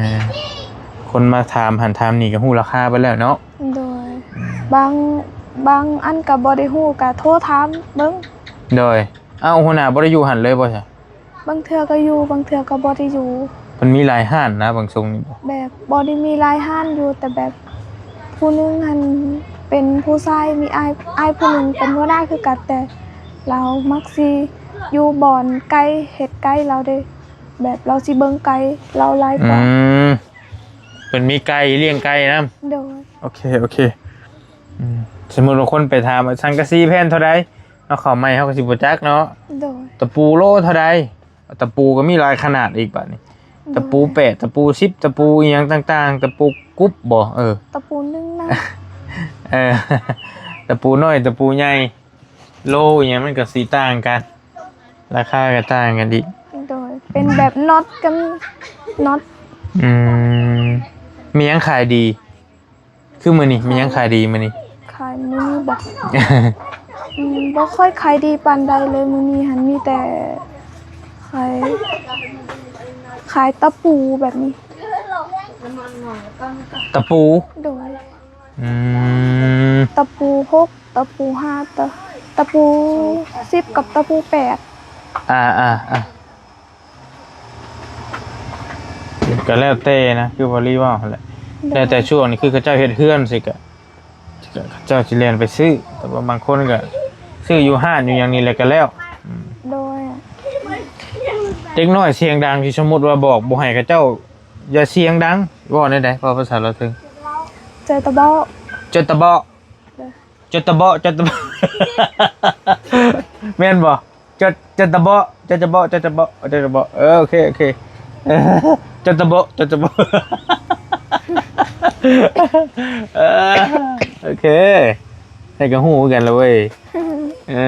ຄົນມາຖາມຫັ້ນຖາມນີ້ກໍຮູ້ລາຄາເບິດແລ້ວເນາະ ໂດຍ ອືມ ບາງ ບາງອັນກໍບໍ່ໄດ້ຮູ້ ກໍໂທຖາມເບິ່ງ ໂດຍ ເອົ້າ ຫົວໜ້າບໍ່ໄດ້ຢູ່ຫັ້ນເລີຍບໍ່ຊະ? ບາງເທື່ອກໍຢູ່ ບາງເທື່ອກໍບໍ່ໄດ້ຢູ່ ມັນມີຫຼາຍຮ້ານນະ ບາງຊ່ວງນີ້ ແບບບໍ່ໄດ້ມີຫຼາຍຮ້ານຢູ່ ແຕ່ແບບຜູ້ໜຶ່ງຫັ້ນເປັນຜູ້ຊາຍ ມີອ້າຍ ອ້າຍຜູ້ໜຶ່ງເປັນຫົວໜ້າຄືກັນ ແຕ່ລາວມັກຊິຢູ່ບ່ອນໃກ້ ເຮັດໃກ້ລາວເດ້ ແບບລາວຊິເບິ່ງໄກ່ລາວຫຼາຍກວ່າ ອືມ ເພິ່ນມີໄກ່ ລ້ຽງໄກ່ນຳ ໂດຍ ໂອເຄ ໂອເຄ ອືມ ສົມມຸດວ່າຄົນໄປຖາມວ່າ ສັງກະສີແຜ່ນເທົ່າໃດ? ເຮົາເຂົ້າໃໝ່ເຮົາກໍຊິບໍ່ຈັກເນາະ ໂດຍ ຕະປູໂລເທົ່າໃດ? ຕະປູກໍມີຫຼາຍຂະໜາດອີກບາດນີ້ ໂດຍ ຕະປູແປດ ຕະປູສິບ ຕະປູອີ່ຫຍັງຕ່າງໆ ຕະປູກຸບບໍ? ເອີ ຕະປູໜຶ່ງນະ ເອີ ຕະປູນ້ອຍ ຕະປູໃຫຍ່ ໂລອີ່ຫຍັງມັນກໍຊິຕ່າງກັນ ລາຄາກໍຕ່າງກັນອີກ ໂດຍ ເປັນແບບນັອດກໍມີ ນັອດ ອືມ ມີຫຍັງຂາຍດີ? ຄືມື້ນີ້ມີຫຍັງຂາຍດີມື້ນີ້? ຂາຍມື້ນີ້ບໍ? ອືມ ບໍ່ຄ່ອຍຂາຍດີປານໃດເລີຍ ມື້ນີ້ຫັ້ນມີແຕ່ຂາຍ ຂາຍຕະປູແບບນີ້ ຕະປູ ໂດຍ ອືມ ຕະປູຫົກ ຕະປູຫ້າ ຕະ ຕະປູສິບກັບຕະປູແປດ ອ່າໆໆ ກໍແລ້ວແຕ່ນະ ຄືບໍ່ລີເວົ້າຫັ້ນແຫຼະ ໂດຍ ແລ້ວແຕ່ຊ່ວງນີ້ ຄືເຂົາເຈົ້າເຮັດເຮືອນຊິກະ ເຂົາເຈົ້າຊິແລ່ນໄປຊື້ ແຕ່ວ່າບາງຄົນກໍຊື້ຢູ່ຮ້ານຢູ່ຫຍັງນີ້ແຫຼະກໍແລ້ວ ອືມ ໂດຍ ເດັກນ້ອຍສຽງດັງ ທີ່ສົມມຸດວ່າບອກບໍ່ໃຫ້ເຂົາເຈົ້າຢ່າສຽງດັງ ເວົ້າແນວໃດ? ເວົ້າພາສາລາວເຖິງ ເຈີຕະເບາະ ເຈີຕະເບາະ ໂດຍ ເຈີຕະເບາະ ເຈີຕະເບາະ ແມ່ນບໍ່? ເຈີ ເຈີຕະເບາະ ເຈີຕະເບາະ ເຈີຕະເບາະ ເຈີຕະເບາະ ເອີ ໂອເຄ ໂອເຄ ເຈີຕະເບາະ ເຈີຕະເບາະ ເອີ ໂອເຄ ໃຫ້ກໍຮູ້ຄືກັນລະເວີຍ ເອີ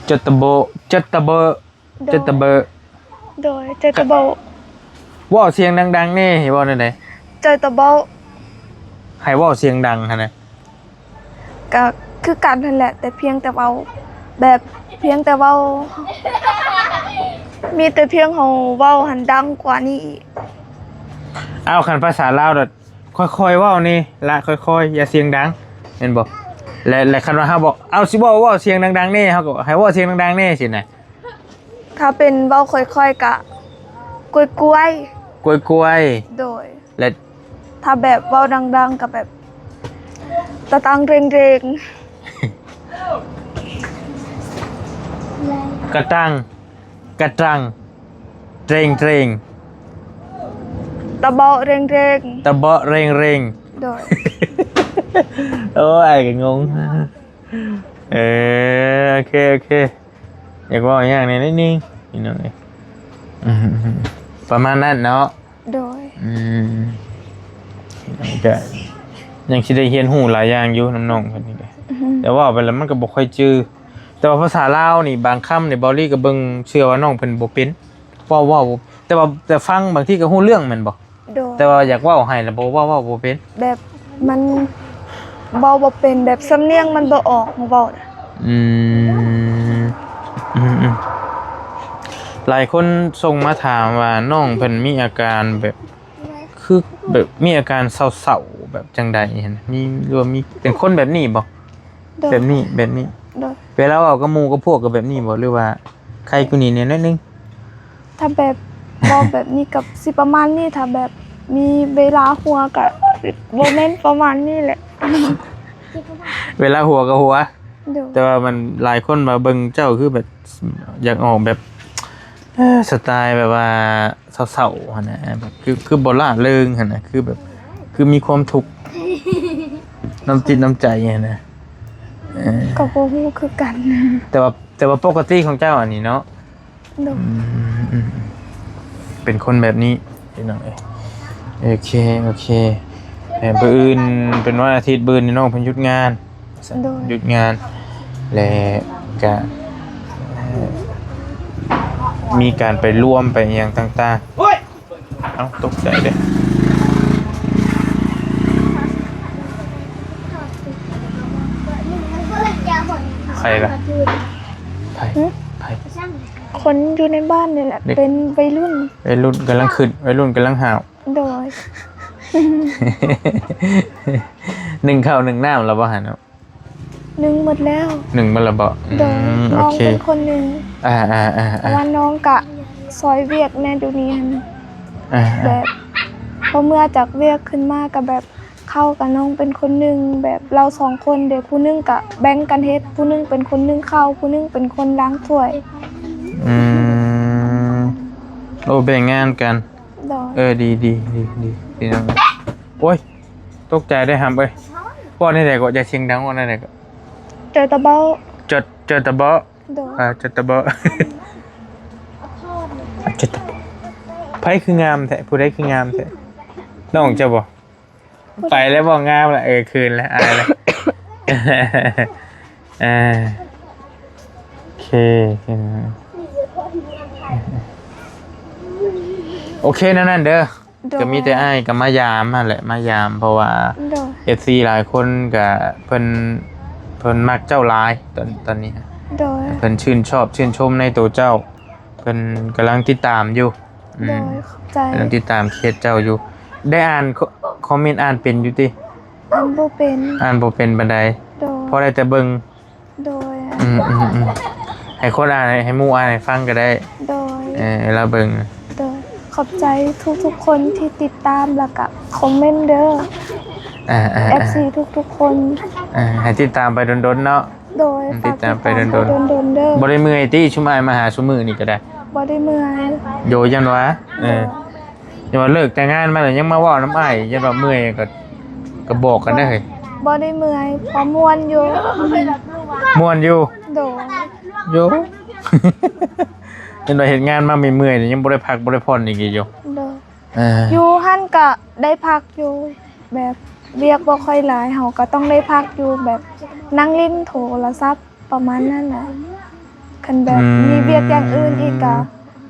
ເຈີຕະເບາະ ເຈີຕະເບາະ ໂດຍ ເຈີຕະເບາະ ໂດຍ ເຈີຕະເບາະ ເວົ້າສຽງດັງໆແດ່ ໃຫ້ເວົ້າແນວໃດ? ເຈີຕະເບາະ ໃຫ້ເວົ້າສຽງດັງຫັ້ນນະ ກະຄືກັນຫັ້ນແຫຼະ ແຕ່ພຽງແຕ່ເວົ້າ ແບບພຽງແຕ່ເວົ້າ ມີແຕ່ພຽງເຮົາເວົ້າຫັ້ນດັງກວ່ານີ້ອີກ ເອົາ ຄັນພາສາລາວແບບຄ່ອຍໆເວົ້ານີ້ລະ ຄ່ອຍໆ ຢ່າສຽງດັງ ແມ່ນບໍ່? ແລະ ແລະຄັນວ່າເຮົາບອກ ເອົາ ຊິເວົ້າ ເວົ້າສຽງດັງໆແດ່ ເຮົາກໍໃຫ້ເວົ້າສຽງດັງໆແດ່ຊີ້ນະ. ຖ້າເປັນເວົ້າຄ່ອຍໆກະ ກ້ວຍໆ ກ້ວຍໆ ໂດຍ ແລະ ຖ້າແບບເວົ້າດັງໆກະແບບ ຕະຕັງເຣງໆ ກະຕັງ ກະຕຣັງ ເຕຣງເຕຣງ ຕະເບາະເຣງເຣງ ຕະເບາະເຣງເຣງ ໂດຍ ໂອ້ຍ ອ້າຍກໍງົງ ເອີ ໂອເຄ ໂອເຄ ຢາກເວົ້າຫຍັງແດ່ໜ້ອຍໜຶ່ງ ພີ່ນ້ອງເອີຍ ອືມ ປະມານນັ້ນເນາະ ໂດຍ ອືມ ກໍຍັງຊິໄດ້ຮຽນຮູ້ຫຼາຍຢ່າງຢູ່ນຳນ້ອງເພິ່ນນີ້ແຫຼະ ອືມ ແຕ່ເວົ້າໄປແລ້ວມັນກໍບໍ່ຄ່ອຍຈື່ ແຕ່ວ່າພາສາລາວນີ້ບາງຄຳນີ້ ເບົາລີກໍເບິ່ງເຊື່ອວ່ານ້ອງເພິ່ນບໍ່ເປັນ ເວົ້າ ເວົ້າ ແຕ່ວ່າ ແຕ່ຟັງບາງທີກໍຮູ້ເລື່ອງແມ່ນບໍ່? ໂດຍ ແຕ່ວ່າຢາກເວົ້າໃຫ້ລະບໍ່ເວົ້າ ເວົ້າບໍ່ເປັນ ແບບມັນເວົ້າບໍ່ເປັນ ແບບສຳນຽງມັນບໍ່ອອກ ເວົ້ານະ ອືມ ອືມ ອືມ ຫຼາຍຄົນສົ່ງມາຖາມວ່ານ້ອງເພິ່ນມີອາການແບບ ຄືແບບມີອາການເສົ້າໆແບບຈັ່ງໃດຫັ້ນ ມີ ຫຼືວ່າມີ ເປັນຄົນແບບນີ້ບໍ່? ໂດຍ ແບບນີ້ ແບບນີ້ ໂດຍ ເວລາເວົ້າກັບໝູ່ກັບພວກກໍແບບນີ້ບໍ່ ຫຼືວ່າ ໄຄກວ່ານີ້ແດ່ໜ້ອຍໜຶ່ງ ຖ້າແບບເວົ້າແບບນີ້ກໍຊິປະມານນີ້ ຖ້າແບບມີເວລາຫົວກໍບໍ່ແມ່ນປະມານນີ້ແຫຼະ ເວລາຫົວກໍຫົວ ໂດຍ ແຕ່ວ່າມັນຫຼາຍຄົນມາເບິ່ງເຈົ້າຄືແບບ ຢາກອອກແບບ ເອີ ສະໄຕແບບວ່າເສົ້າໆຫັ້ນນະ ແບບຄື ຄືບໍ່ລ່າເລີງຫັ້ນນະ ຄືແບບ ຄືມີຄວາມທຸກ ນ້ຳຈິດນ້ຳໃຈຫັ້ນນະ ເອີ ກໍບໍ່ຮູ້ຄືກັນ ແຕ່ວ່າ ແຕ່ວ່າປົກກະຕິຂອງເຈົ້າອັນນີ້ເນາະ ໂດຍ ອືມ ເປັນຄົນແບບນີ້ພີ່ນ້ອງເອີຍ ໂອເຄ ໂອເຄ ແຕ່ມື້ອື່ນເປັນວັນອາທິດ ມື້ອື່ນນ້ອງເພິ່ນຢຸດງານ ໂດຍ ຢຸດງານ ແລະກະ ເອີ ມີການໄປລວມໄປຫຍັງຕ່າງໆ ເອົ້າ ຕົກໃຈເດ້ ໃຜລະ ໃຜ ຫຶ ໃຜ ຄົນຢູ່ໃນບ້ານນີ້ແຫຼະ ເດັກ ເປັນໄວລຸ້ນ ໄວລຸ້ນກຳລັງຂຶ້ນ ໄວລຸ້ນກຳລັງຫ້າວ ໂດຍ ໜຶ້ງເຂົ້າໜຶ້ງນ້ຳແລ້ວບໍ່ຫັ້ນເນາະ? ໜຶ້ງໝົດແລ້ວ ໜຶ້ງໝົດແລ້ວບໍ່? ໂດຍ ອືມ ນ້ອງ ໂອເຄ ເປັນຄົນໜຶ້ງ ອ່າໆໆໆ ເພາະວ່ານ້ອງກະຊ່ອຍວຽກແດ່ດຽວນີ້ຫັ້ນ ອ່າໆ ແບບ ພໍເມືອຈາກວຽກຂຶ້ນມາກະແບບ ເຂົ້າກະນ້ອງເປັນຄົນໜຶ້ງ ແບບເຮົາສອງຄົນເດ ຜູ້ໜຶ່ງກະແບ່ງກັນເຮັດ ຜູ້ໜຶ່ງເປັນຄົນໜຶ້ງເຂົ້າ ຜູ້ໜຶ່ງເປັນຄົນລ້າງຖ້ວຍ ອືມ ໂອ້ ແບ່ງງານກັນ ໂດຍ ເອີ ດີໆໆ ພີ່ນ້ອງ ໂອ້ຍ ຕົກໃຈເດ້ຫຳເອີຍ ເວົ້າແນວໃດເກາະ ຢ່າສຽງດັງ ເວົ້າແນວໃດເກາະ ເຈີຕະເບົາ ເຈີ ເຈີຕະເບົາ ໂດຍ ອ່າ ເຈີຕະເບົາ ເຈີຕະເບົາ ໃຜຄືງາມແທ້ ຜູ້ໃດຄືງາມແທ້ ນ້ອງເຈົ້າບໍ່? ໄປແລ້ວບໍ່ ງາມລະ ເອີ ຄືນລະ ອາຍລະ ເອີ ໂອເຄ ໂອເຄ ແນວນັ້ນເດີ ໂດຍ ກໍມີແຕ່ອ້າຍກໍມາຢາມຫັ້ນແຫຼະ ມາຢາມ ເພາະວ່າ ໂດຍ ເອັຟຊີຫຼາຍຄົນກໍເພິ່ນ ເພິ່ນມັກເຈົ້າຫຼາຍ ຕອນ ຕອນນີ້ ໂດຍ ເພິ່ນຊື່ນຊອບຊື່ນຊົມໃນໂຕເຈົ້າ ເພິ່ນກຳລັງຕິດຕາມຢູ່ ອືມ ໂດຍ ຂອບໃຈ ກຳລັງຕິດຕາມເພຈເຈົ້າຢູ່ ໄດ້ອ່ານຄອມເມັນ ອ່ານເປັນຢູ່ຕິ? ອ່ານບໍ່ເປັນ ອ່ານບໍ່ເປັນປານໃດ ໂດຍ ພໍໄດ້ແຕ່ເບິ່ງ ໂດຍ ອືມໆໆ ໃຫ້ຄົນອ່ານ ໃຫ້ໝູ່ອ່ານໃຫ້ຟັງກໍໄດ້ ໂດຍ ເອີ ລາວເບິ່ງ ໂດຍ ຂອບໃຈທຸກໆຄົນທີ່ຕິດຕາມ ແລ້ວກະຄອມເມັນເດີ ອ່າໆໆ ເອັຟຊີທຸກໆຄົນ ອ່າ ໃຫ້ຕິດຕາມໄປດົນໆເນາະ ໂດຍ ຕິດຕາມໄປດົນໆ ຝາກຕິດຕາມໄປດົນໆເດີ ບໍ່ໄດ້ເມື່ອຍຕິ ຊຸມອ້າຍມາຫາຊຸມື້ນີ້ກໍໄດ້ ບໍ່ໄດ້ເມື່ອຍ ໂດຍ ຢ້ານວ່າ ເອີ ໂດຍ ຢ່າວ່າເລີກແຕ່ງງານມາແລ້ວຍັງມາເວົ້ານຳອ້າຍ ຢ້ານວ່າເມື່ອຍກໍ ກໍບອກກັນເດີເຮີ້ຍ ບໍ່ໄດ້ເມື່ອຍ ເພາະມ່ວນຢູ່ ມ່ວນຢູ່ ໂດຍ ໂຢ ເຫັນວ່າເຮັດງານມາເມື່ອຍໆ ຍັງບໍ່ໄດ້ພັກບໍ່ໄດ້ຜ່ອນອີກຢູ່ ໂດຍ ເອີ ຢູ່ຫັ້ນກະໄດ້ພັກຢູ່ ແບບວຽກບໍ່ຄ່ອຍຫຼາຍ ເຮົາກະຕ້ອງໄດ້ພັກຢູ່ ແບບນັ່ງຫຼິ້ນໂທລະສັບ ປະມານນັ້ນແຫຼະ ຄັນແບບ ອືມ ມີວຽກຢ່າງອື່ນອີກກະ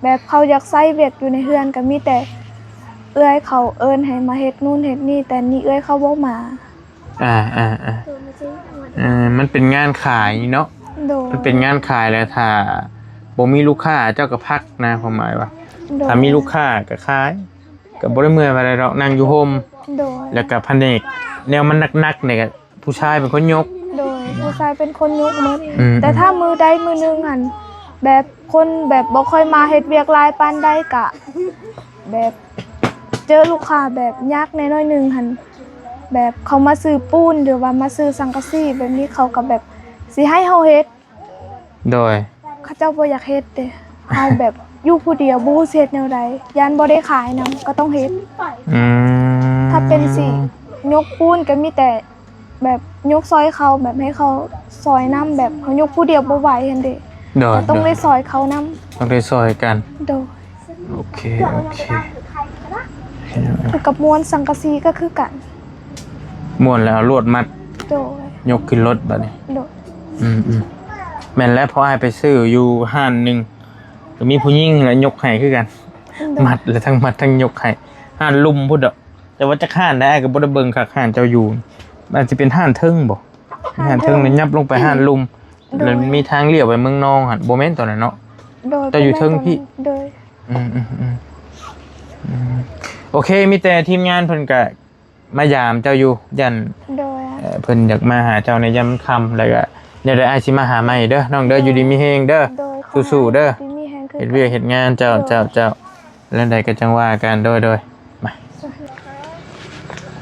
ແບບເຂົາຢາກໃຊ້ວຽກຢູ່ໃນເຮືອນ ກະມີແຕ່ເອື້ອຍເຂົາເອີ້ນໃຫ້ມາເຮັດນູ້ນເຮັດນີ້ ແຕ່ນີ້ເອື້ອຍເຂົາບໍ່ມາ ອ່າໆ ເອີ ມັນເປັນງານຂາຍເນາະ ໂດຍ ມັນເປັນງານຂາຍແຫຼະ ຖ້າບໍ່ມີລູກຄ້າເຈົ້າກະພັກນະ ຄວາມໝາຍວ່າ ໂດຍ ຖ້າມີລູກຄ້າກະຂາຍ ກໍບໍ່ໄດ້ເມື່ອຍປານໃດດອກ ນັ່ງຢູ່ຮົ່ມ. ໂດຍ ແລ້ວກໍພະແນກແນວມັນໜັກໆນີ້ກໍຜູ້ຊາຍເປັນຄົນຍົກ. ໂດຍ ຜູ້ຊາຍເປັນຄົນຍົກໝົດ. ອືມ ແຕ່ຖ້າມື້ໃດມື້ໜຶ່ງຫັ້ນ ແບບຄົນແບບບໍ່ຄ່ອຍມາເຮັດວຽກຫຼາຍປານໃດ ກະແບບເຈີລູກຄ້າແບບຍາກແດ່ໜ້ອຍໜຶ່ງຫັ້ນ ແບບເຂົາມາຊື້ປູນ ຫຼືວ່າມາຊື້ສັງກະສີແບບນີ້ ເຂົາກໍແບບຊິໃຫ້ເຮົາເຮັດ. ໂດຍ ເຂົາເຈົ້າບໍ່ຢາກເຮັດເດ້. ເຮົາແບບຢູ່ຜູ້ດຽວ ບໍ່ຮູ້ຊິເຮັດແນວໃດ ຢ້ານບໍ່ໄດ້ຂາຍນຳ ກໍຕ້ອງເຮັດ. ອືມ ຖ້າເປັນຊິຍົກປູນກໍມີແຕ່ແບບຍົກຊ່ອຍເຂົາ ແບບໃຫ້ເຂົາຊ່ອຍນຳ ແບບເຮົາຍົກຜູ້ດຽວບໍ່ໄຫວຫັ້ນເດ້. ໂດຍ ກໍຕ້ອງໄດ້ຊ່ອຍເຂົານຳ ຕ້ອງໄດ້ຊ່ອຍກັນ. ໂດຍ ໂອເຄ ໂອເຄ ແລ້ວກໍມ້ວນສັງກະສີກໍຄືກັນ ມ້ວນແລ້ວເອົາລວດມັດ. ໂດຍ ຍົກຂຶ້ນລົດບາດນີ້. ໂດຍ ອືມໆ ແມ່ນແລ້ວ ເພາະອ້າຍໄປຊື້ຢູ່ຮ້ານໜຶ່ງ ກໍມີຜູ້ຍິງແຫຼະຍົກໃຫ້ຄືກັນ. ໂດຍ ມັດ ແລ້ວທັງມັດທັງຍົກໃຫ້ ຮ້ານລຸ່ມພຸ້ນດອກ. ແຕ່ວ່າຈັກຮ້ານໃດ ອ້າຍກໍບໍ່ໄດ້ເບິ່ງຄັກ ຮ້ານເຈົ້າຢູ່ ອາດຊິເປັນຮ້ານເທິງບໍ່? ຮ້ານເທິງ ຮ້ານເທິງນີ້ຍັບລົງໄປຮ້ານລຸ່ມ. ໂດຍ ແລ້ວມີທາງລ້ຽວໄປເມືອງນອງຫັ້ນ ບໍ່ແມ່ນຕອນນັ້ນເນາະ? ໂດຍ ເຈົ້າຢູ່ເທິງພີ້. ໂດຍ ອືມໆໆ ອືມ ໂອເຄ ມີແຕ່ທີມງານເພິ່ນກະມາຢາມເຈົ້າຢູ່ ຢ້ານ ໂດຍ ເອີ່ ເພິ່ນຢາກມາຫາເຈົ້າໃນຍາມຄ່ຳ ແລ້ວກະແນວໃດອ້າຍຊິມາຫາໃໝ່ເດີນ້ອງເດີ. ໂດຍ ຢູ່ດີມີແຮງເດີ ສູ້ໆເດີ ຢູ່ດີມີແຮງຄືກັນ ເຮັດວຽກເຮັດງານເຈົ້າ. ໂດຍ ເຈົ້າ ເຈົ້າ ແລ້ວໃດກໍຈັ່ງວ່າກັນ. ໂດຍ ໂດຍ ມາ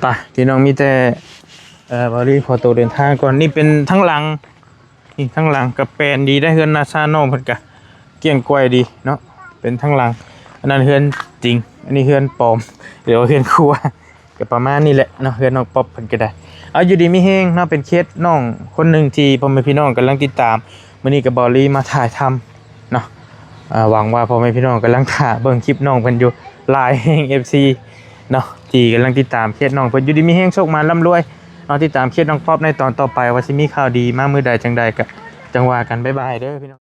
ໄປພີ່ນ້ອງ ມີແຕ່ ເອີ ບ່າວລີຂໍໂຕເດີນທາງກ່ອນ. ນີ້ເປັນທາງຫຼັງ ນີ້ທາງຫຼັງກໍແປນດີໄດ໋ ເຮືອນນາຊານ້ອງເພິ່ນກະກ້ຽງກວາຍດີເນາະ ເປັນທາງຫຼັງ. ອັນນັ້ນເຮືອນຈິງ ອັນນີ້ເຮືອນປອມ ຫຼືວ່າເຮືອນຄົວ ກໍປະມານນີ້ແຫຼະເນາະ ເຮືອນນ້ອງປັອບເພິ່ນກໍໄດ້. ເອົາ ຢູ່ດີມີແຮງເນາະ ເປັນເຂດນ້ອງຄົນໜຶ່ງທີ່ພໍ່ແມ່ພີ່ນ້ອງກຳລັງຕິດຕາມ. ມື້ນີ້ກໍບ່າວລີມາຖ່າຍທຳເນາະ ເອີ ຫວັງວ່າພໍ່ແມ່ພີ່ນ້ອງກຳລັງຖ້າເບິ່ງຄລິບນ້ອງເພິ່ນຢູ່ຫຼາຍແຮງ ເອັຟຊີ ເນາະ ທີ່ກຳລັງຕິດຕາມເຂດນ້ອງເພິ່ນ. ຢູ່ດີມີແຮງ ໂຊກໝານ ລ່ຳລວຍເນາະ. ຕິດຕາມເຂດນ້ອງປັອບໃນຕອນຕໍ່ໄປ ວ່າຊິມີຂ່າວດີມາມື້ໃດຈັ່ງໃດ ກໍຈັ່ງວ່າກັນ. ບາຍບາຍເດີພີ່ນ້ອງ.